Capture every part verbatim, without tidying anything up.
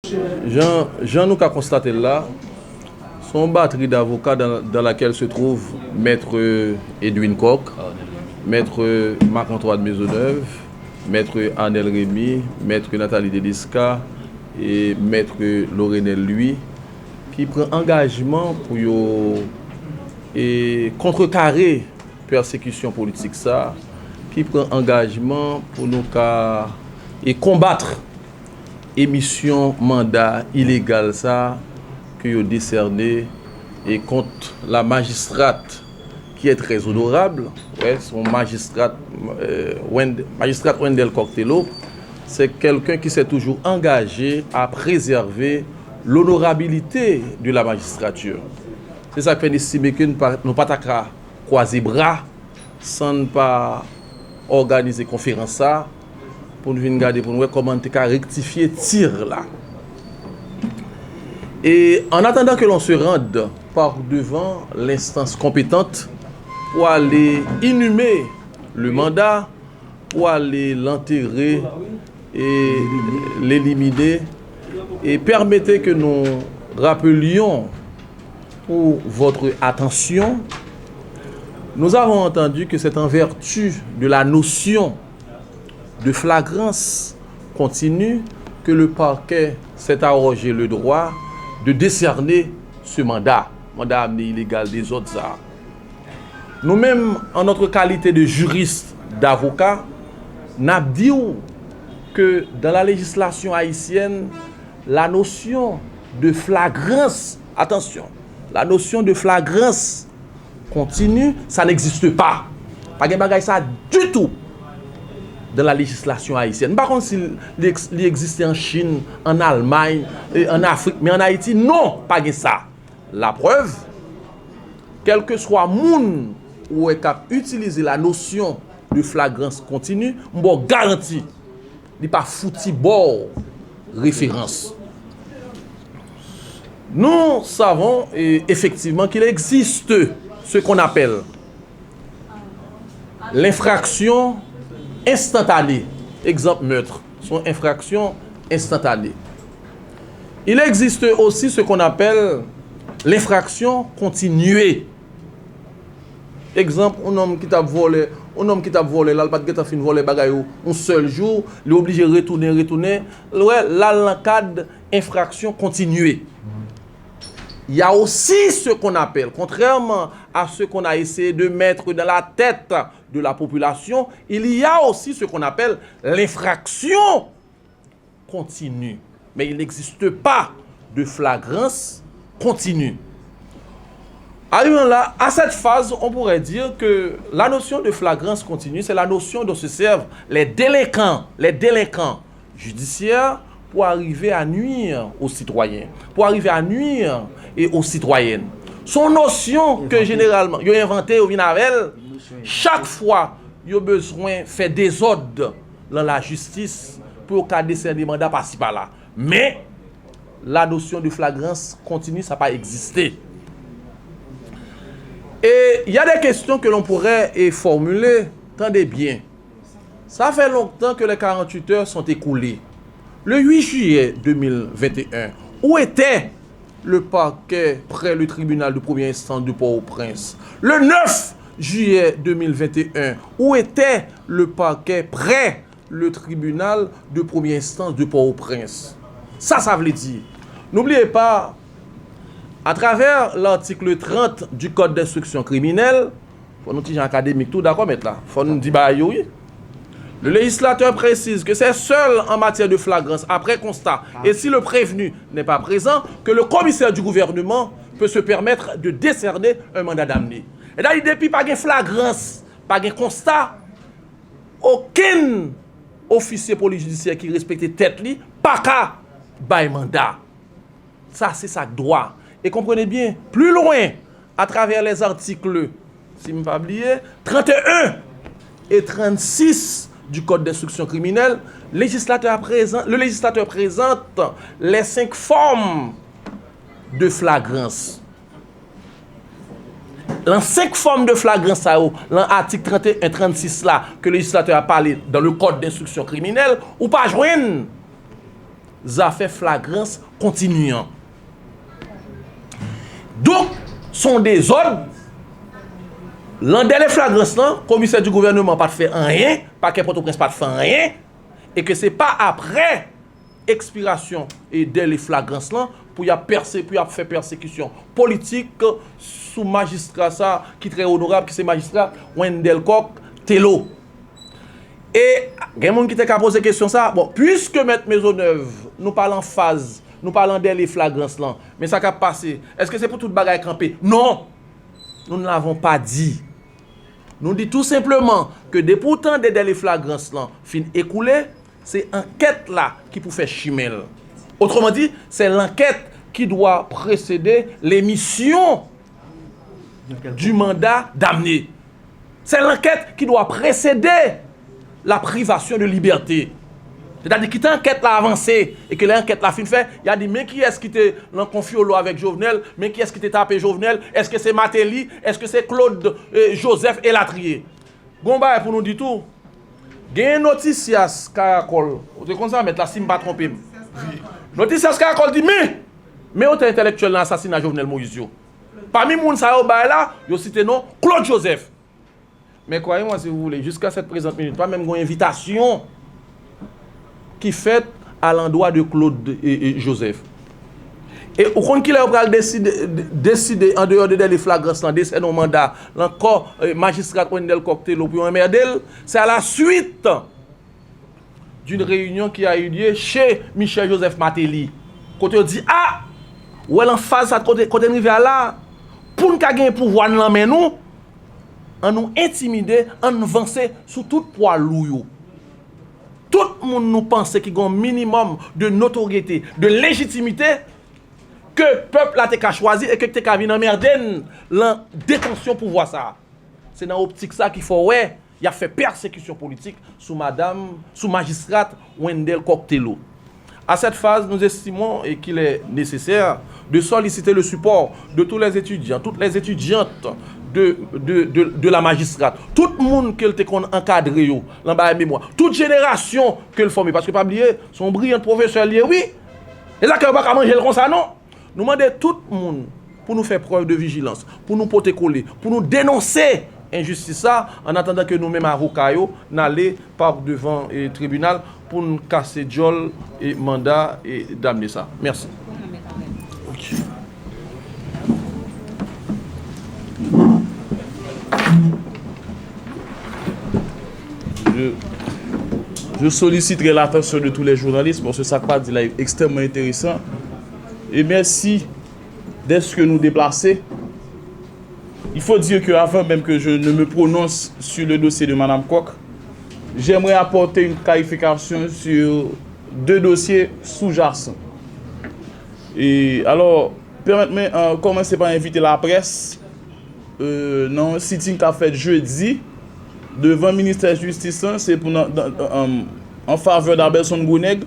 Jan, jan nou ka konstate l la, se yon batri davoka dans, dans laquelle se trouve Maître Edwin Coq, Maître Marc-Antoine Maisonneuve, Maître Arnel Rémy, Maître Nathalie Tedesca e Maître Lorenel Louis, ki pran angajman pou yo e kontrekare pèsekisyon politik sa, ki pran angajman pou nou ka e konbat emisyon manda ilegal sa ke yo desène e kont la magistrate qui est très honorable, ouais, se yon majistra, euh, Wend-, magistrate Wendell Coq Thelo, c'est quelqu'un qui s'est toujours engagé à préserver l'honorabilité de la magistrature. Se sa k fè n estime ke n pa, nou pa ta ka kwaze bra san n pa òganize konferans sa pou n vin gade, pou n wè kòman n te ka rektifye tir la. Et en attendant que l'on se rende par devant l'instance compétente pour aller inhumer le mandat, pour aller l'enterrer et l'éliminer, et permettez que nous rappelions pour votre attention, nous avons entendu que c'est en vertu de la notion de flagrance continue que le parquet s'est arrogé le droit de décerner ce mandat, mandat amené illégal, désordre ça. Nous-mêmes, en notre qualité de juristes, d'avocats, n ap di w ke dans la législation haïtienne, la notion de flagrance, attention, la notion de flagrance continue, ça n'existe pas. Pa gen bagay sa ditou dans la législation haïtienne. M pa konn si li, li egziste an Chin, an Almay, e an Afrik, men an Ayiti, non, pa gen sa. Laprèv, kèlkeswa moun ou wè k ap itilize la notion de flagrance continue, m ba w garanti, li pa fouti ba w referans. Nous savons, eh, effectivement qu'il existe ce qu'on appelle l'infraction instantanée. Egzanp, meurtre, se yon enfraksyon enstantanè. Il existe aussi ce qu'on appelle l'infraction continuée. Egzanp, yon nonm ki t ap vòlè, yon nonm ki t ap vòlè la, l pa t gentan fin vòlè bagay yo yon sèl jou, li oblije retounen, retounen. L wè, l al nan kad enfraksyon kontinye. Il y a aussi ce qu'on appelle, contrairement à ce qu'on a essayé de mettre dans la tête de la population, il y a aussi ce qu'on appelle l'infraction continue. Mais il n'existe pas de flagrance continue. Arrivant là, à cette phase, on pourrait dire que la notion de flagrance continue, c'est la notion dont se servent les délinquants, les délinquants judiciaires pour arriver à nuire aux citoyens, pour arriver à nuire et aux citoyennes. Se yon nosyon ke jeneralman yo envante, yo vin avè l chak fwa yo bezwen fè dezòd lan lajistis pou yo ka desène manda pasi pala. Men, la notion de flagrance continue, sa pa egziste. Et il y a des questions que l'on pourrait, eh, formuler. Tendez bien. Ça fait longtemps que les quarante-huit heures sont écoulées. Le huit juillet deux mille vingt et un, où était le parquet près le tribunal de première instance de Port-au-Prince? Le neuf juillet deux mille vingt et un, où était le parquet près le tribunal de première instance de Port-au-Prince? Sa, sa vle di, n'oubliez pas, à travers l'article trente du Code d'instruction criminelle, fò nou ti jan akademik tou, dakò, mèt la? Fò nou di bagay yo, wi. Le législateur précise que c'est seul en matière de flagrance, après constat, et si le prévenu n'est pas présent, que le commissaire du gouvernement peut se permettre de décerner un mandat d'amener. Sètadi, depi pa gen flagrans, pa gen konsta, okenn ofisye polis jidisyè ki respekte tèt li pa ka bay manda. Sa, se sa k dwa. E konprann byen, pli lwen, atravè les articles, si m pa bliye, trente et un et trente-six du Code d'instruction criminelle, législateur a prézan-, le législateur présente les cinq formes de flagrance. Lan senk fòm de flagrans sa yo, lan atik trente et un, trente-six la, ke legislatè a pale dans le code d'instruction criminelle, ou pa jwenn zafè flagrans kontini an. Donk, se yon dezòd. Lan dèle flagrans lan, komisè di gouvèneman pa t fè anyen, pakè Pòtoprens pa t fè anyen, e ke se pa aprè ekspirasyon e dèle flagrans lan pou y ap pèse, pou y ap fè pèsekisyon politik sou majistra sa ki trè onorab, ki se majistra Wendell Coq Thelo. E gen moun ki te ka poze kesyon sa, bon, puiske Mèt Maisonneuve, nou pa l an faz, nou pa l an dèle flagrans lan, men sa k ap pase, èske se pou tout bagay kanpe? Non! Nous ne l'avons pas dit. Nou di tou senpleman ke depi w tande dèle flagrans lan fin ekoule, se ankèt la ki pou fè chimen l. Autrement dit, c'est l'enquête qui doit précéder l'émission du mandat d'amener. C'est l'enquête qui doit précéder la privation de liberté. Sètadi, kite ankèt la avanse, e ke lè ankèt la fin fè, y a di, men kiyès ki te lan konfyolo avèk Jovenel, men kiyès ki te tape Jovenel, èske se Martelly, èske se Claude, eh, Joseph, elatriye. Gon bagay pou nou di tou, genyen Noticias Caracol, ou te konn sa, mèt la, si m pa twonpe m. Noticias Caracol di, men, men otè entèlektyèl nan asasina Jovenel Moïse yo. Pami moun sa yo bay la, yo site non Claude Joseph. Men croyez-moi si vous voulez, jusqu'à cette présente minute, pa menm gon envitasyon ki fèt à l'endroit de Claude e, e Joseph. E ou konn kilè yo pral deside, deside an deyò de dèle flagrans lan, desène yon manda lan kò, eh, majistra Wendell Coq Thelo pou yo anmède l? C'est à la suite d'une réunion qui a eu lieu chez Michel Joseph Martelly. Kote yo di, a, ou wè lan faz sa kote, kote n rive a la, pou n ka gen pouvwa n lan men nou, an nou entimide, an n vanse sou tout pwa lou yo. Tout moun nou panse ki gen yon minimòm de notoryete, de lejitimite, ke pèp la te ka chwazi e ke te ka vin anmède n lan detansyon pouvwa sa a. Se nan optik sa ki fè w wè y ap fè pèsekisyon politik sou madanm, sou majistra Wendell Coq Thelo. À cette phase, nous estimons et qu'il est nécessaire de solliciter le support de tous les étudiants, toutes les étudiantes de, de, de, de la magistrate. Tout moun ke l te konn ankadre yo, lan bagay memwa. Tout jenerasyon ke l fòme. Paske pa bliye, se yon briyant pwofesè l ye, wi. E sa ke yo pa ka manje l konsa, non. Nou mande tout moun pou nou fè prèv de vijilans, pou nou pote kole, pou nou denonse enjistis sa, an atandan ke nou menm avoka yo, n ale pa devan, eh, tribinal pou n kase djòl, eh, manda, eh, damne sa. Mèsi. Ok. Je, je solliciterai l'attention de tous les journalistes, paske sa k pa di la ekstrèmman enteresan. E mèsi dèske nou deplase. Il faut dire que avant même que je ne me prononce sur le dossier de Madame Coq, j'aimerais apporter une clarification sur deux dossiers sous-jacents. E alò, pèmèt mwen, euh, kòmanse pa envite laprès, euh, nan yon sitting k ap fèt jedi devan ministè jistis lan, se pou nan, nan, an, an favè Dabelson Gronèg,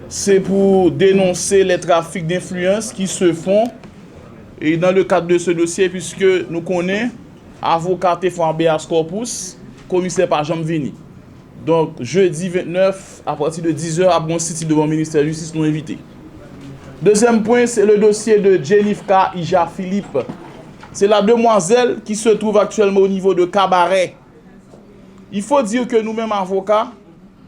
se pou denonse les trafics d'influence qui se font, et dans le cadre de ce dossier, puisque nou konnen avoka te fè yon habeas corpus, komisè pa janm vini. Donk, jedi vennèf, apati de dizè, ap gen yon sitting devan ministè jistis, nou envite. Dezyèm pwen, se le dosye de Jenifka Ija Philippe. C'est la demoiselle qui se trouve actuellement au niveau de Cabaret. Il faut dire que nous-mêmes, avocats,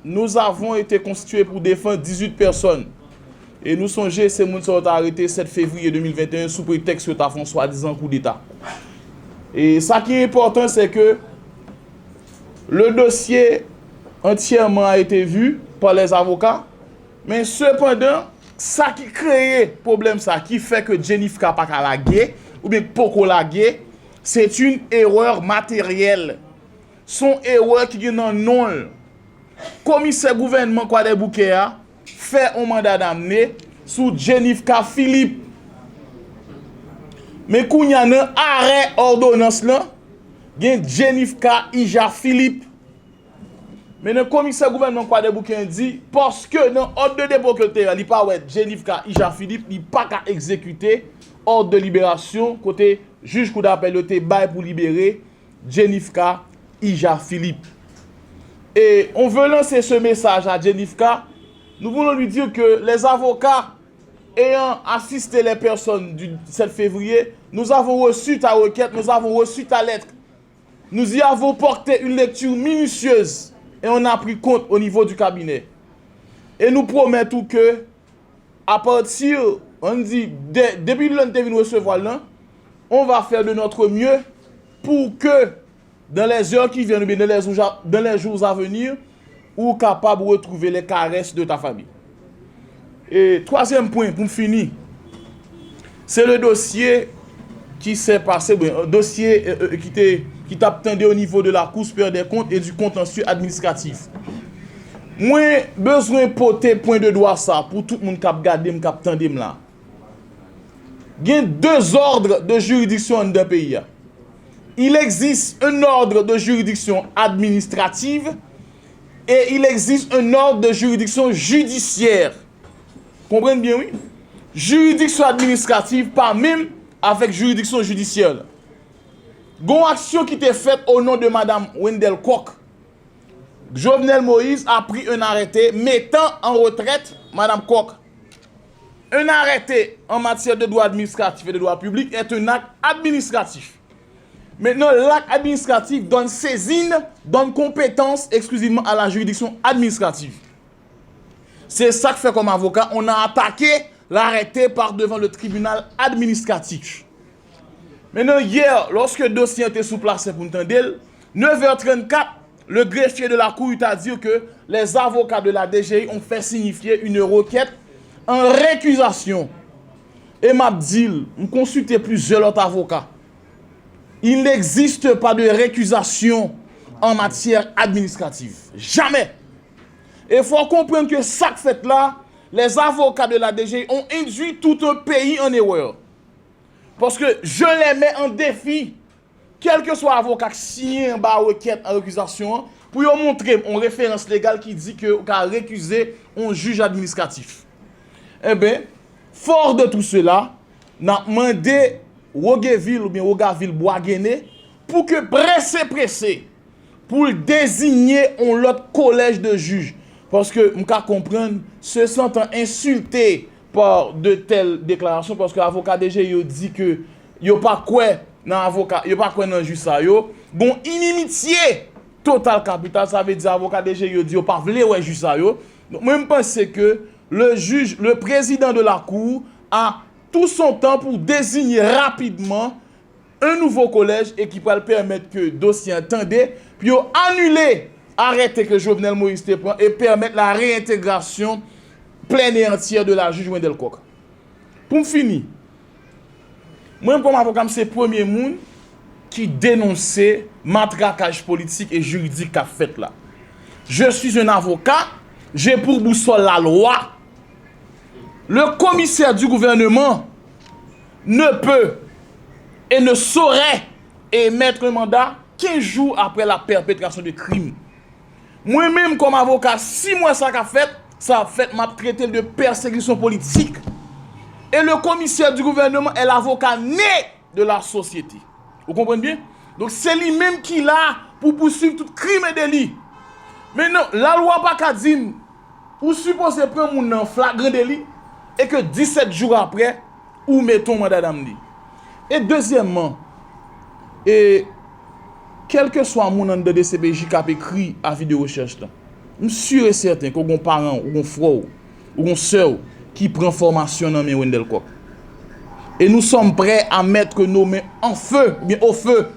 nous avons été constitués pour défendre dix-huit personnes. E nou sonje, se moun sa yo t arete sèt fevriye de mil venteyen sou pretèks yo ta fè yon swadizan koudeta. E sa ki enpòtan, se ke le dossier entièrement a été vu par les avocats, men sepandan, sa ki kreye pwoblèm sa, ki fè ke Jenifka pa ka lage, oubyen poko lage, c'est une erreur matérielle. Se yon erè ki gen nan non l. Komisè gouvènman Kwadèboukè a fè yon manda damne sou Jenifka Philippe. Men kounye a, nan arè òdonans lan, gen Jenifka Ija Philippe. Men nan komisè gouvènman Kwadèboukè an di, paske nan òd de depo ke l te, li pa wè Jenifka Ija Philippe, li pa ka egzekite òd de liberasyon kote jij koudapèl yo te bay pou libere Jenifka Ija Philippe. Et on veut lancer ce message à Jenifka, Nous voulons lui dire que les avocats ayant assisté les personnes du sept février, nous avons reçu ta requête, nous avons reçu ta lettre. Nous y avons porté une lecture minutieuse et on a pris compte au niveau du cabinet. Et nous promettons que, à partir, on dit, de- depuis lundi, nous recevons là, on va faire de notre mieux pour que dans les heures qui viennent, ou bien dans les jours, dans les jours à venir, ou kapab retrouver les caresses de ta famille. E twazyèm pwen pou m fini, se le dosye ki sè pase, bon, dosye euh, euh, ki te ki t ap tande o nivo de la Cour supérieure des comptes et du contentieux administratif. Mwen bezwen pote pwen de dwa sa pou tout moun k ap gade m, k ap tande m la. Gen de ordre de juridiction anndan peyi a. Il existe un ordre de juridiction administrative et il existe un ordre de juridiction judiciaire. Konprann byen, wi. Jiridiksyon administratif pa menm avèk jiridiksyon jidisyè la. Gon aksyon ki te fèt o non de madam Wendell Coq. Jovenel Moïse a pris un arrêté mettant en retraite madame Coq. Un arrêté en matière de droit administratif et de droit public est un acte administratif. Maintenant, l'acte administratif donne saisine, donne compétence exclusivement à la juridiction administrative. Se sa k fè kòm avoka, on a attaqué l'arrêté par devant le tribunal administratif. Maintenant, hier, lorsque dosye an te sou plas pou n tande l, neuf heures trente-quatre, le greffier de la cour eut à dire que les avocats de la D G I ont fait signifier une requête en récusation. E m ap di l, m konsilte plizyè lòt avoka. Il n'existe pas de récusation en matière administrative. Jamais. E fò w konprann ke sa k fèt la, les avocats de la D G I ont induit tout un pays en erreur. Paske je les mets en défi, kèlkeswa avoka k siyen anba rekèt an rekizasyon an, pou yo montre m yon referans legal ki di ke ou ka rekize yon jij administratif. Enben, fort de tout cela, n ap mande Wogevil oubyen Wogavil Bwagene pou ke prese prese pou l deziye yon lòt kolèj de jij. Paske m ka konprann se santan ensilte pa de tèl deklarasyon, paske avoka D G I yo di ke yo pa kwè nan avoka, yo pa kwè nan jij sa yo. Gon inimitye total kapital, sa vle di avoka D G I yo di yo pa vle wè jij sa yo. Donk, mwen, m panse ke le juge, le président de la cour a tout son temps pour désigner rapidement un nouveau collège et ki pral pèmèt ke dosye an tande, pou yo anile arete ke Jovenel Moïse te pran e pèmèt la réintégration pleine et entière de la juge Wendell Coq. Pou m fini, mwen kòm avoka, m se premye moun ki denonse matrakaj politik e jiridik k ap fèt la. Je suis un avocat, j'ai pour boussole la loi. Le commissaire du gouvernement ne peut et ne saurait émettre un mandat quinze jours après la perpétration de crime. Mwen menm, kòm avoka, si m wè sa k ap fèt, sa ap fèt, m ap trete l de pèsekisyon politik. Et le commissaire du gouvernement est l'avocat né de la société. Ou konprann byen? Donk, se li menm ki la pou pouswiv tout krim e deli. Men non, lalwa pa ka di m ou sipoze pran moun nan flagran deli e ke disèt jou apre, ou mete yon manda damne. E dezyèmman, e kèlkeswa moun anndan D C P J k ap ekri avi de rechèch lan, m si e sèten ke w gon paran w, ou gon frè w, ou gon sè w ki pran fòmasyon nan men Wendell Coq. Et nous sommes prêts à mettre nos mains en feu, oubyen au feu,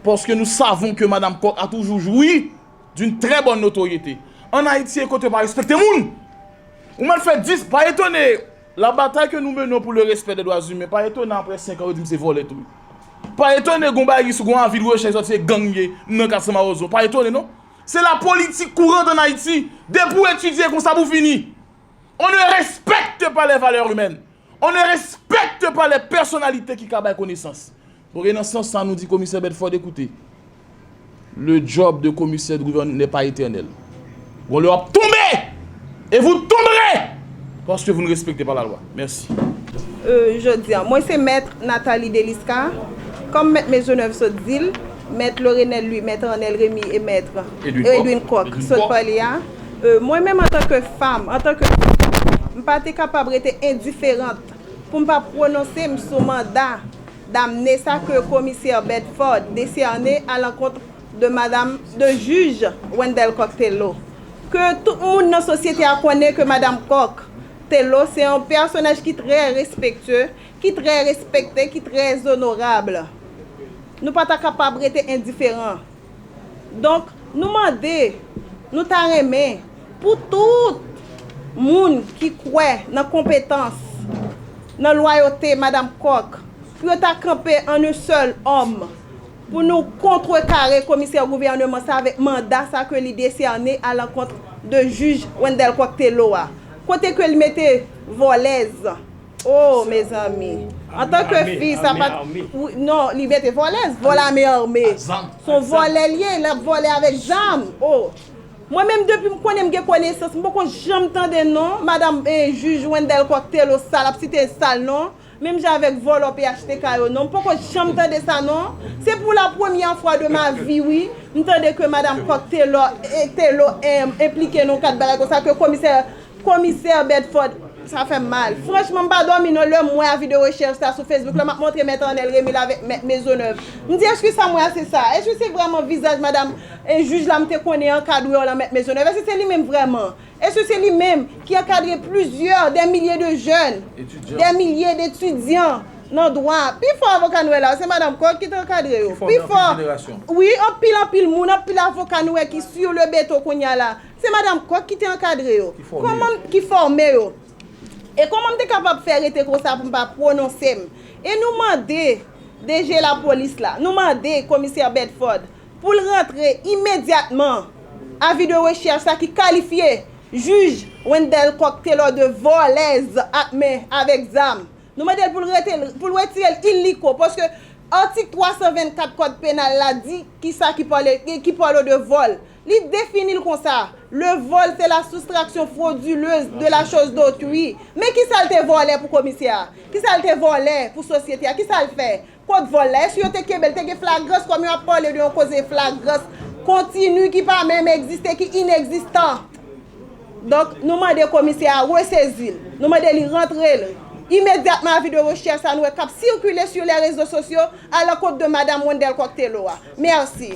parce que nous savons que madame Coq a toujours joui d'une très bonne notoriété. Ann Ayiti, e kote yo pa respekte moun. Ou mèt fè dis, pa etone, la bataille que nous menons pour le respect des droits humains, pa etone apre senk an, yo di m se vòlè tou. Pa etone, gon bagay ki sou gon avi de rechèch, se gang m ye, m nan kat San Mawozo. Pa etone, non. Se la politik kourant ann Ayiti. Depi w etidye konsa pou fini. On ne respecte pas les valeurs humaines. On ne respecte pas les personnalités ki ka bay konesans. Donk, e nan sans sa, nou di Komisè Bedford, écoutez, le job de commissaire de gouverneur n'est pas éternel. Gon lè w ap tonbe! Et vous tomberez! Parce que vous ne respectez pas la loi. Merci. Euh, jodi a. Mwen se Mèt Nathalie Delisca. Kòm Mèt Maisonneuve sot di l, Mèt Lorenel Louis, Mèt Arnel Remy e Mèt Edwin Coq sot pale a. Euh, mwen menm antanke fanm, antanke fi, m pa te kapab rete endiferant pou m pa pwononse m sou manda damne sa ke komisè Bedford desène alankont de madam, de jij Wendell Coq Tello. Ke tout moun nan sosyete a konnen ke madam Coq Tello se yon pèsonaj ki trè respektye, ki trè respekte, ki trè onorab. Nou pa ta kapab rete endiferan. Donk, nou mande, nou ta renmen pou tout moun ki kwè nan konpetans, nan lwayote madam Coq, pou yo ta kanpe an un sèl òm, pou nou kontrekare komisè gouvènman sa avèk manda sa ke li desène alankont de jij Wendell Coq Tello a. Kote ke li mete vòlèz. Oh, mezanmi. Antanke fi, sa pa t. Wi, non, li mete vòlèz, vòl ame ame. Se yon vòlè li ye, l ap vòlè avèk zam. Oh. Mwen menm depi m konnen m gen konesans, m poko janm tande non, madam, eh, jij Wendell Coq Tello sa, l ap site sal non. Menm jan avèk vòlò P H T K yo non, m poko janm tande sa non. Se pou la premyè fwa de ma vi wi, m tande ke madam Coq Tello, eh, Tello, eh, enplike nan kat bagay konsa ke komisè Komisè Bedford, sa fè m mal. Franchman, m pa dòmi non, lè m wè avi de rechèch sa sou Facebook la, m ap montre Mèt Arnel Remil avèk Mèt Maisonneuve. M di, èske sa m wè a se sa? Èske se vrèman vizaj madam, eh, jij la m te konnen ankadre w lan, Mèt Maisonneuve? Èske se li menm vrèman? Èske se li menm ki ankadre plizyè, dè milye de jèn, dè milye d etidyan nan dwa? Pi fò avoka nou wè la, se madam Coq ki te ankadre yo. Pi fò, wi, anpil, anpil moun, anpil avoka nou wè ki sur le beton kounye a la. Se madam Coq ki te ankadre yo. Kòman ki fòme yo? E kòman m te kapab fè rete konsa pou m pa pwononse m? E nou mande D G lapolis la, nou mande komisè Bedford pou l rantre imedyatman avi de rechèch sa ki kalifye jij Wendell Coq Tello de vòlèz ak men avèk zam. Nou mande l pou l rete, pou l retire l iliko, paske atik twa san vennkat kòd penal la di kisa ki pale, ki pale de vòl. Li defini l konsa, le vol, c'est la soustraction frauduleuse de la chose d'autrui. Men kisa l te vòlè pou komisè a? Kisa l te vòlè pou sosyete a? Kisa l fè? Kot vòl la? Èske yo te kenbe l? Te gen flagrans, kòm yo ap pale de yon koze flagrans kontini ki pa menm egziste, ki inegzistan. Donk, nou mande komisè a resezi l. Nou mande li rantre l imedyatman avi de rechèch sa nou wè k ap sikile sur les réseaux sociaux alankont de madam Wendell Coq Tello a. Mèsi.